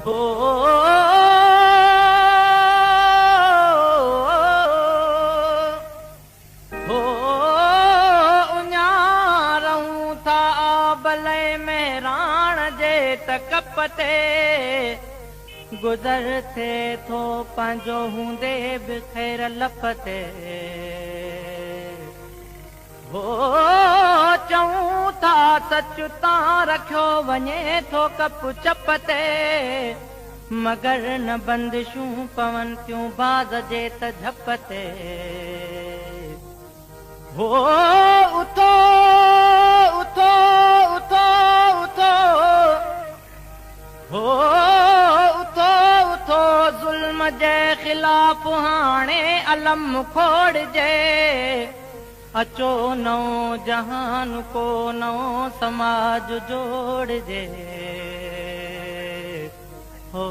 هو هو اڃا رهون ٿا آبل ۽ مهراڻ جي ته ڪپ تي گذر ٿئي ٿو پنهنجو هوندي به خير لپ تي. هو چئون ٿا سچ تان رکيو وڃي ٿو ڪپ چپ تي مگر نه بندشون پون ٿيون باز جي ته جهپ تي هو اٿو اٿو اٿو اٿو هو اٿو اٿو ظلم جي خلاف هاڻي علم کوڙجي. اچو نئون جهان ڪو نئون سماج جوڙجي هو.